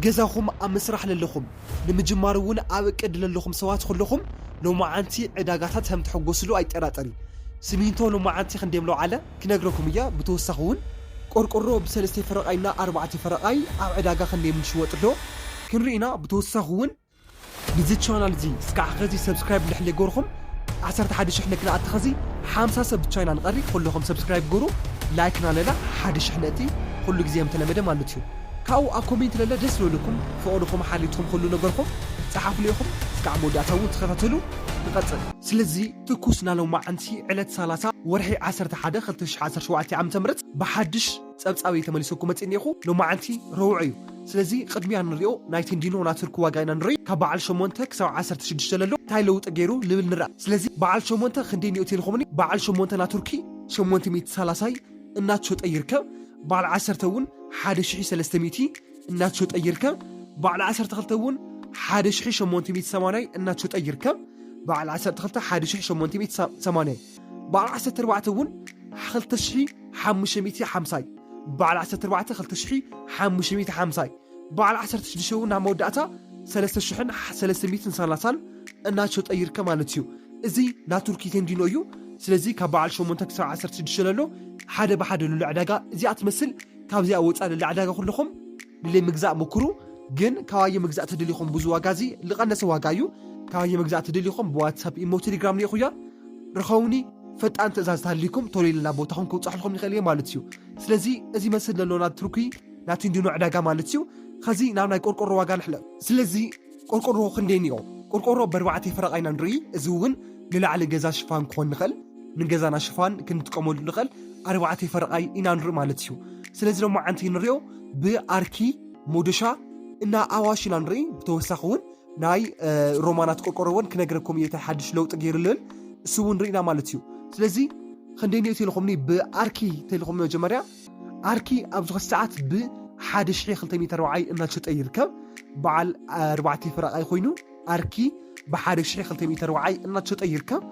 ገዛኹም ኣብ ምስራሕ ለለኹም፣ ንምጅማር እውን ኣብ እቅድ ለለኹም ሰባት ኩለኹም፣ ሎማዓንቲ ዕዳጋታት ከም ትሕጎስሉ ኣይጠራጠሪ። ሲሚንቶ ሎማዓንቲ ክንደይ ለውዓለ ክነግረኩም እያ። ብተወሳኺ እውን ቆርቆሮ ብሰለስተ ፈረቓይና ኣርባዕተ ፈረቓይ ኣብ ዕዳጋ ክንደይ ምንሽወጥ ኣሎ ክንርኢ ኢና። ብተወሳኺ እውን ንዚ ቻናል እዚ እስካዕ ኸዚ ሰብስክራይብ እንድሕር ለገርኹም ዓሰርተ ሓደ ሽሕ ለክና ኣቲ ኸዚ ሓምሳ ሰብ ብቻ ኢና ንቐሪ። ኩለኹም ሰብስክራይብ ገሩ፣ ላይክ ናለላ ሓደ ሽሕ ነእቲ ኩሉ ግዜ ከም ተለመደ ማለት እዩ። ካብኡ ኣብ ኮሜንት ለለ ደስ ዝበለኩም ፍቕድኹም ሓሊትኩም ኩሉ ነገርኩም ጸሓፉ ኢኹም። እስካዕ መወዳእታ እውን ተኸታተሉ። ንቐጽል። ስለዚ ትኩስ ናሎማዓንቲ ዕለት ሰላሳ ወርሒ ዓሰርተ ሓደ ክልተ ሽሕ ዓሰርተ ሸውዓተ ዓመተ ምህረት ብሓድሽ ጸብጻብ እየ ተመሊሰኩም መጽእ እኒኹ። ሎማዓንቲ ረቡዕ እዩ። ስለዚ ቅድሚያ ንሪኦ ናይ ቴንዲኖ ናቱርኪ ዋጋ ኢና ንርኢ። ካብ በዓል ሸሞንተ ክሳብ ዓሰርተ ሽዱሽተ ለሎ እንታይ ለውጢ ገይሩ ልብል ንርኣ። ስለዚ በዓል ሸሞንተ ክንደይ ኒኦ ቴሌኮምኒ? በዓል ሸሞንተ ናቱርኪ ሸሞንተ ሚእቲ ሰላሳይ እናተሸጠ ይርከብ። በዓል ዓሰርተ እውን ሓደ ሽሕ ሰለስተ ሚእቲ እናተሸጠ ይርከብ። በዓል ዓሰርተ ክልተ እውን ሓደ ሽሕ ሸሞንተ ሚእቲ ሰማንያይ እናተሸጠ ይርከብ። በዓል ዓሰርተ ክልተ ሓደ ሽሕ ሸሞንተ ሚእቲ ሰማንያይ። በዓል ዓሰርተ ኣርባዕተ እውን ክልተ ሽሕ ሓሙሽተ ሚእቲ ሓምሳይ። በዓል ዓሰርተ ኣርባዕተ ክልተ ሽሕ ሓሙሽተ ሚእቲ ሓምሳይ። በዓል ዓሰርተ ሽዱሽተ እውን ናብ መወዳእታ ሰለስተ ሽሕን ሰለስተ ሚእትን ሰላሳን እናተሸጠ ይርከብ ማለት እዩ። እዚ ናቱርኪ ቴንዲኖ እዩ። ስለዚ ካብ በዓል ሸሞንተ ክሳብ ዓሰርተ ሽዱሽተ ለሎ ሓደ ብሓደ ልሎ ዕዳጋ እዚኣ ትመስል። ካብዚኣ ወፃእ ልሎ ዕዳጋ ኩለኹም ንለይ ምግዛእ ሞክሩ። ግን ካባየ ምግዛእ ተደሊኹም ብዙ ዋጋ እዚ ልቐነሰ ዋጋ እዩ። ካባየ ምግዛእ ተደሊኹም ብዋትሳፕ፣ ኢሞ፣ ቴሌግራም ንኢኹያ ርኸውኒ። ፈጣን ትእዛዝ ተሃሊኩም ቶሎ ኢልና ቦታኹም ክውፃሕልኹም ይኽእል እየ ማለት እዩ። ስለዚ እዚ መስል ለሎና ቱርኪ ናቲ እንዲኖ ዕዳጋ ማለት እዩ። ኸዚ ናብ ናይ ቆርቆሮ ዋጋ ንሕለፍ። ስለዚ ቆርቆሮ ክንደይ እኒኦ? ቆርቆሮ በርባዕተ ፈረቓ ኢና ንርኢ። እዚ እውን ንላዕሊ ገዛ ሽፋን ክኾን ንኽእል፣ ንገዛና ሽፋን ክንጥቀመሉ ንኽእል ኣርባዕተ ፈረቓይ ኢና ንርኢ ማለት እዩ። ስለዚ ሎማዓንቲ ንሪኦ ብኣርኪ፣ ሞዶሻ እና ኣዋሽ ኢና ንርኢ። ብተወሳኺ እውን ናይ እ፣ ሮማናት ቆርቆሮ እውን ክነግረኩም እየ፣ እንታይ ሓድሽ ለውጢ ገይሩ ልብል እሱ እውን ርኢና ማለት እዩ። ስለዚ ክንደይ እኒኦ ቴሌኮምኒ ብኣርኪ ቴሌኮም መጀመርያ ኣርኪ ኣብዚ ኸዚ ሰዓት ብሓደ ሽሕ ክልተ ሚእቲ ኣርባዓይ እናተሸጠ ይርከብ። በዓል ኣርባዕተ ፈረቓይ ኮይኑ ኣርኪ ብሓደ ሽሕ ክልተ ሚእቲ ኣርባዓይ እናተሸጠ ይርከብ።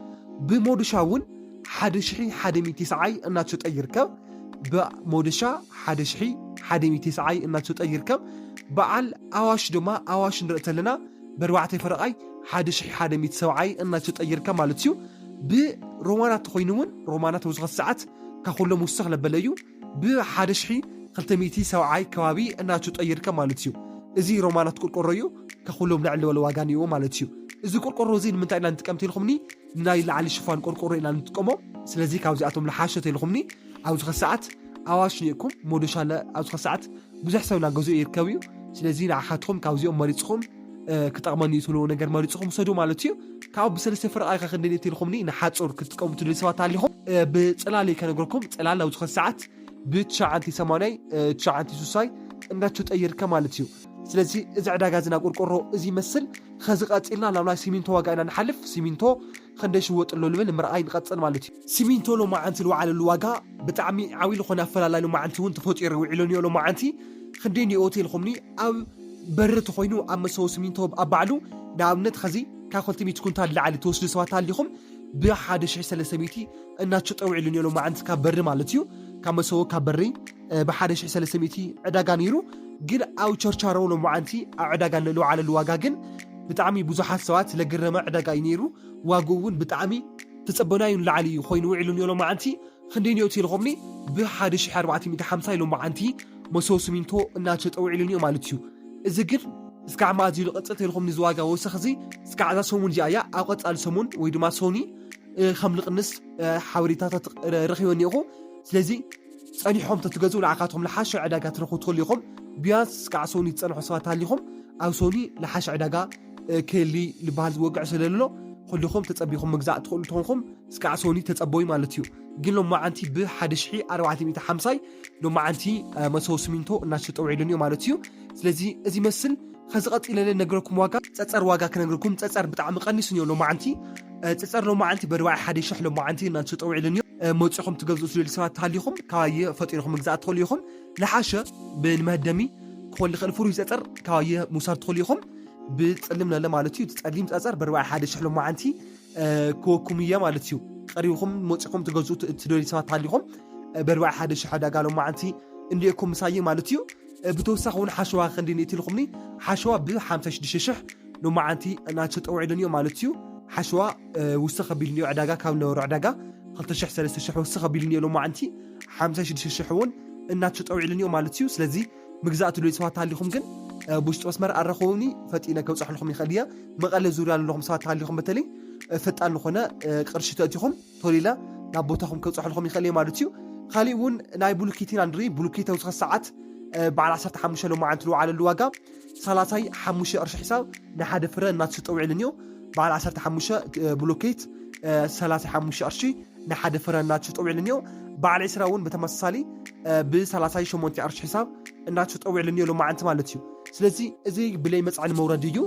ብሞዶሻ እውን ሓደ ሽሕ ሓደ ሚእቲ ሰዓይ እናተሸጠ ይርከብ። ብሞዶሻ ሓደ ሽሕ ሓደ ሚእቲ ሰዓይ እናተሸጠ ይርከብ። በዓል ኣዋሽ ድማ ኣዋሽ ንርኢ ተለና ብኣርባዕተ ፈረቓይ ሓደ ሽሕ ሓደ ሚእቲ ሰብዓይ እናተሸጠ ይርከብ ማለት እዩ። ብሮማናት ተኾይኑ እውን ሮማናት ኣብዚ ኸዚ ሰዓት ካብ ኩሎም ውስኽ ለበለ እዩ። ብሓደ ሽሕ ክልተ ሚእቲ ሰብዓይ ከባቢ እናተሸጠ ይርከብ ማለት እዩ። እዚ ሮማናት ቆርቆሮ እዩ። ካብ ኩሎም ልዕል ዝበለ ዋጋ እኒኦ ማለት እዩ። እዚ ቆርቆሮ እዚ ንምንታይ ኢና ንጥቀም ቴልኹምኒ? ናይ ላዕሊ ሽፋን ቆርቆሮ ኢና ንጥቀሞ። ስለዚ ካብዚኣቶም ልሓሸ ቴልኹምኒ ኣብዚ ኸዚ ሰዓት ኣዋሽ ኒእኩም ሞዶሻለ ኣብዚ ኸዚ ሰዓት ብዙሕ ሰብ እናገዝኦ ይርከብ እዩ። ስለዚ ንዓኻትኩም ካብዚኦም መሪፅኹም እ፣ ክጠቕመኒ እዩ ትብልዎ ነገር መሪፅኹም ውሰዱ ማለት እዩ። ካብ ብሰለስተ ፍርቓይ ከ ክንደይ ቴልኹምኒ ንሓፁር ክትጥቀሙ ትደልዩ ሰባት ኣሊኹም እ፣ ብፅላል እዩ ከነግረኩም። ፅላል ኣብዚ ኸዚ ሰዓት ብትሽዓንቲ ሰማንያይ እ፣ ትሽዓንቲ ሱሳይ እንዳትሸጠ ይርከብ ማለት እዩ። ስለዚ እዚ ዕዳጋ እዚ ናይ ቆርቆሮ እዚ ይመስል። ኸዚ ቀፂልና ናብ ናይ ሲሚንቶ ዋጋ ኢና ንሓልፍ። ሲሚንቶ ክንደይ ሽወጥ ኣሎ ልብል ንምርኣይ ንቐፅል ማለት እዩ። ሲሚንቶ ሎማዓንቲ ልወዓለሉ ዋጋ ብጣዕሚ ዓብዪ ዝኾነ ኣፈላላይ ሎማዓንቲ እውን ተፈጢሩ ውዒሉ እኒኦ። ሎማዓንቲ ክንደይ እኒኦ ቴልኹምኒ? ኣብ በሪ ተኾይኑ ኣብ መሰቦ ሲሚንቶ ኣብ ባዕሉ ንኣብነት ኸዚ ካብ ክልተ ሚእቲ ኩንታል ላዕሊ ትወስዱ ሰባት ኣሊኹም ብሓደ ሽሕ ሰለስተ ሚእቲ እናተሸጠ ውዒሉ እኒኦ ሎማዓንቲ ካብ በሪ ማለት እዩ። ካብ መሰቦ ካብ በሪ እ፣ ብሓደ ሽሕ ሰለስተ ሚእቲ ዕዳጋ ነይሩ። ግን ኣብ ቸርቻሮ ሎማዓንቲ ኣብ ዕዳጋ ልወዓለሉ ዋጋ ግን ብጣዕሚ ብዙሓት ሰባት ለግረመ ዕዳጋ እዩ ነይሩ። ዋግኡ እውን ብጣዕሚ ተጸበናዩ ንላዕሊ ኮይኑ ውዒሉ እኒኦ ሎማዓንቲ። ክንደይ እኒኦ ቴልኾምኒ? ብሓደ ሽሕ ኣርባዕተ ሚእቲ ሓምሳ ሎማዓንቲ መሰቦ ሲሚንቶ እናተሸጠ ውዒሉ እኒኦ ማለት እዩ። እዚ ግን እስካዕ መኣዝ ኢሉ ቅጽል ቴልኾምኒ እዚ ዋጋ ወሰኽ እዚ እስካዕ እዛ ሰሙን እዚኣ እያ። ኣብ ቀጻሊ ሰሙን ወይ ድማ ሶኒ እ፣ ከም ልቕንስ እ፣ ሓበሬታታት ረ- ረኺበ እኒኦኹ። ስለዚ ጸኒሖም ተትገዝኡ ንዓኻትኩም ልሓሸ ዕዳጋ ትረኽቡ ትኽእሉ ኢኹም። ቢያንስ እስካዕ ሶኒ ዝጸንሑ ሰባት ሃሊኹም ኣብ ሶኒ ልሓሸ ዕዳጋ እ፣ ከሊ ልበሃል ዝወግዕ ስለሎ ኩልኹም ተጸቢኹም ምግዛእ ትኽእሉ ትኾንኩም እስካዕ ሶኒ ተጸበዩ ማለት እዩ። ግን ሎማዓንቲ ብሓደ ሽሕ ኣርባዕተ ሚእቲ ሓምሳይ ሎማዓንቲ እ፣ መሰቦ ሲሚንቶ እናተሸጠ ውዒሉ እኒኦ ማለት እዩ። ስለዚ እዚ መስል ኸዚ ቀጺለ ነግረኩም ዋጋ ጸጸር ዋጋ ክነግረኩም። ጸጸር ብጣዕሚ ቀኒሱ እኒኦ ሎማዓንቲ እ፣ ጸጸር ሎማዓንቲ በርባዕ ሓደ ሽሕ ሎማዓንቲ እናተሸጠ ውዒሉ እኒኦ እ፣ መጺኹም ትገዝኡ ትደልዩ ሰባት ተሃሊኹም ካባየ ፈጢርኹም ምግዛእ ትኽእሉ ኢኹም። ልሓሸ ብንመህደሚ ክኾን ልኽእል ፍሩይ ጸጸር ካባየ ምውሳድ ትኽእሉ ኢኹም። ብጸሊም ለለ ማለት እዩ። እቲ ጸሊም ጸጸር በርባዕ ሓደ ሽሕ ሎማዓንቲ እ፣ ክወኩም እየ ማለት እዩ። ቀሪብኹም መጺኹም ትገዝኡ ት- ትደልዩ ሰባት ተሃሊኹም እ፣ በርባዕ ሓደ ሽሕ ዕዳጋ ሎማዓንቲ እንዲእኩም ምሳየ ማለት እዩ። ብተወሳኺ እውን ሓሸዋ ክንዲ ንእትልኹምኒ ሓሸዋ ብ56 ሽሕ ሎማዓንቲ እናተጠውዒሉ እኒኦ ማለት እዩ። ሓሸዋ ውስኽ ኣቢሉ እኒኦ ዕዳጋ ካብ ነበሮ ዕዳጋ ክልተ ሽሕ ሰለስተ ሽሕ ውስኽ ኣቢሉ እኒኦ ሎማዓንቲ ሓምሳ ሽዱሽተ ሽሕ እውን እናተጠውዒሉ እኒኦ ማለት እዩ። ስለዚ ምግዛእ ትደልዩ ሰባት ተሃሊኹም ግን ብውሽጢ መስመር ኣረኸቡኒ፣ ፈጢነ ከብፅሐልኹም ይኽእል እየ። መቐለ ዙርያ ዘለኹም ሰባት ተሃሊኹም በተለይ ፈጣን ዝኾነ ቅርሺ ተእቲኹም ቶሊለ ናብ ቦታኹም ከብፅሐልኹም ይኽእል እየ ማለት እዩ። ካሊእ እውን ናይ ብሉኬት ኢና ንርኢ። ብሉኬት ኣብዚ ሰዓት በዓል ዓሰርተ ሓሙሽተ ሎማዓንቲ ዝወዓለሉ ዋጋ ሰላሳ ሓሙሽተ ቅርሺ ሒሳብ ንሓደ ፍረ እናተሸጠ ውዒሉ እኒኦ። በዓል ዓሰርተ ሓሙሽተ ብሎኬት ሰላሳ ሓሙሽተ ቅርሺ ንሓደ ፍረ እናተሸጠ ውዒሉ እኒኦ። በዓል ዕስራ እውን ብተመሳሳሊ ብ ሰላሳ ሸሞንተ ቅርሺ ሒሳብ እናተሸጠ ውዒሉ እኒኦ ሎማዓንቲ ማለት እዩ። ስለዚ እዚ ብለይ መፅዓኒ መውረዲ እዩ።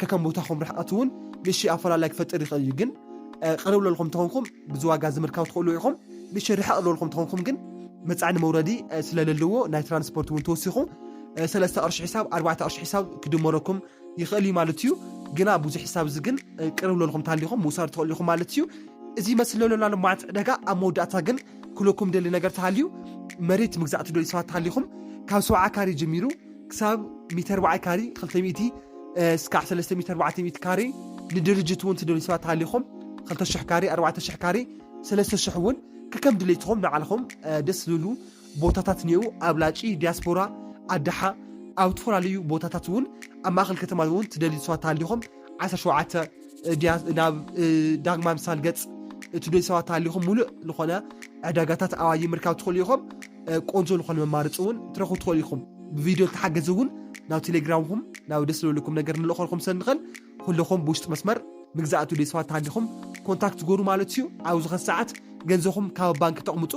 ከከም ቦታኹም ርሕቐት እውን ንእሽተይ ኣፈላላይ ክፈጥር ይኽእል እዩ። ግን ቅርብ ለልኹም ተኾንኩም ብዙ ዋጋ ዝምርካብ ትኽእሉ ኢኹም። ንእሽተይ ርሕቕ ለልኹም ተኾንኩም ግን መፅዓኒ መውረዲ ስለለለዎ ናይ ትራንስፖርት እውን ተወሲኹ ሰለስተ ቅርሺ ሒሳብ ኣርባዕተ ቅርሺ ሒሳብ ክድመረኩም ይኽእል እዩ ማለት እዩ። ግና ብዙ ሒሳብ እዚ ግን ቅርብ ለልኹም ተሃሊኹም ምውሳድ ትኽእሉ ኢኹም ማለት እዩ። እዚ መስል ለሎና ልማዓት ዕዳጋ ኣብ መወዳእታ ግን ክለኩም ደሊ ነገር ተሃልዩ መሬት ምግዛእ ትደልዩ ሰባት ተሃሊኹም ካብ ሰብዓ ካሬ ጀሚሩ ክሳብ ሚተር በዓይ ካሬ ክልተ ሚእቲ እስካዕ ሰለስተ ሚተር ኣርባዕተ ሚእቲ ካሬ ንድርጅት እውን ትደልዩ ሰባት ተሃሊኹም ክልተ ሽሕ ካሬ ኣርባዕተ ሽሕ ካሬ ሰለስተ ሽሕ እውን ከከም ድሌትኹም ንዓልኹም ደስ ዝብሉ ቦታታት እኒኡ ኣብ ላጪ ዲያስፖራ ኣድሓ ኣብ ዝተፈላለዩ ቦታታት እውን ኣብ ማእኸል ከተማ እውን ትደልዩ ሰባት ተሃሊኹም ዓሰርተ ሸውዓተ ናብ ዳግማ ምሳል ገፅ እትደልዩ ሰባት ተሃሊኹም ሙሉእ ዝኾነ ዕዳጋታት ኣባይ ምርካብ ትኽእሉ ኢኹም። ቆንጆ ዝኾነ መማርፂ እውን ትረኽቡ ትኽእሉ ኢኹም። ብቪድዮ ተሓገዝ እውን ናብ ቴሌግራምኩም ናብ ደስ ዝብለኩም ነገር ንልእኸልኩም ሰንኸል ኩልኹም ብውሽጢ መስመር ምግዛእ ትደልዩ ሰባት ተሃሊኹም ኮንታክት ትገብሩ ማለት እዩ። ኣብዚ ኸ ሰዓት ገንዘኹም ካብ ባንክ ተቕምጡ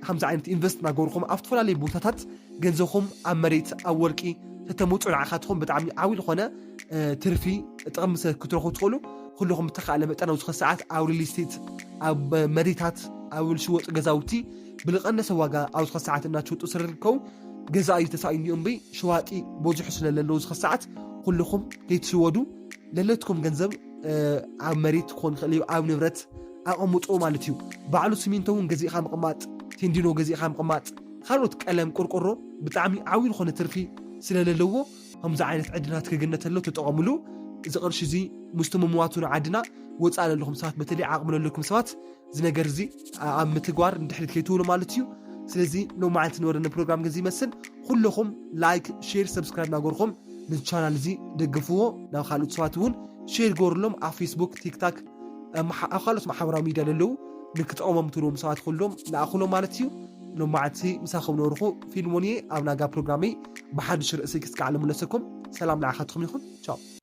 ከምዚ ዓይነት ኢንቨስት እናገበርኩም ኣብ ዝተፈላለዩ ቦታታት ገንዘኹም ኣብ መሬት ኣብ ወርቂ ተተምውፁ ንዓኻትኩም ብጣዕሚ ዓብዪ ዝኾነ ትርፊ ጥቕሚ ክትረኽቡ ትኽእሉ። ኩልኹም ብተኻእለ መጠን ኣብዚ ኸ ሰዓት ኣብ ሪል ስቴት ኣብ መሬታት ኣብ ዝሽወጡ ገዛውቲ ብልቐነሰ ዋጋ ኣብዚ ኸ ሰዓት እናትሽወጡ ስለ ዝርከቡ ገዛኢ ተሳኢኑ እምበይ ሸዋጢ በዚሑ ስለ ለለዉ እዚ ኸ ሰዓት ኩልኹም ከይትሽወዱ ለለትኩም ገንዘብ ኣብ መሬት ክኾን ይኽእል እዩ ኣብ ንብረት ኣቐምጦ ማለት እዩ። ባዕሉ ሲሚንቶ እውን ገዚእኻ ምቕማጥ ቴንዲኖ ገዚእኻ ምቕማጥ ካልኦት ቀለም ቆርቆሮ ብጣዕሚ ዓብዪ ዝኾነ ትርፊ ስለ ለለዎ ከምዚ ዓይነት ዕድላት ክግነተሎ ተጠቐምሉ። እዚ ቅርሺ እዚ ምስቲ ምምዋቱ ንዓድና ወፃእ ለለኹም ሰባት በተለይ ዓቕሚ ለለኩም ሰባት እዚ ነገር እዚ ኣብ ምትግባር ንድሕሪት ከይትውሉ ማለት እዩ። ስለዚ ሎማዓንቲ ንወረነ ፕሮግራም ገዚ ይመስል። ኩለኹም ላይክ ሼር ሰብስክራይብ እናገርኹም ነዚ ቻናል እዚ ደግፍዎ። ናብ ካልኦት ሰባት እውን ሼር ገበሩሎም ኣብ ፌስቡክ ቲክታክ ኣብ ካልኦት ማሕበራዊ ሚድያ ዘለዉ ንክጠቕሞም ትብልዎም ሰባት ኩሎም ንኣኽሎም ማለት እዩ። ሎማዓንቲ ምሳኹም ነበርኹ ፊልሞን እየ ኣብ ናጋ ፕሮግራመይ ብሓድሽ ርእሲ ክስካዕ ልምለሰኩም። ሰላም ንዓኻትኩም ይኹን። ቻው።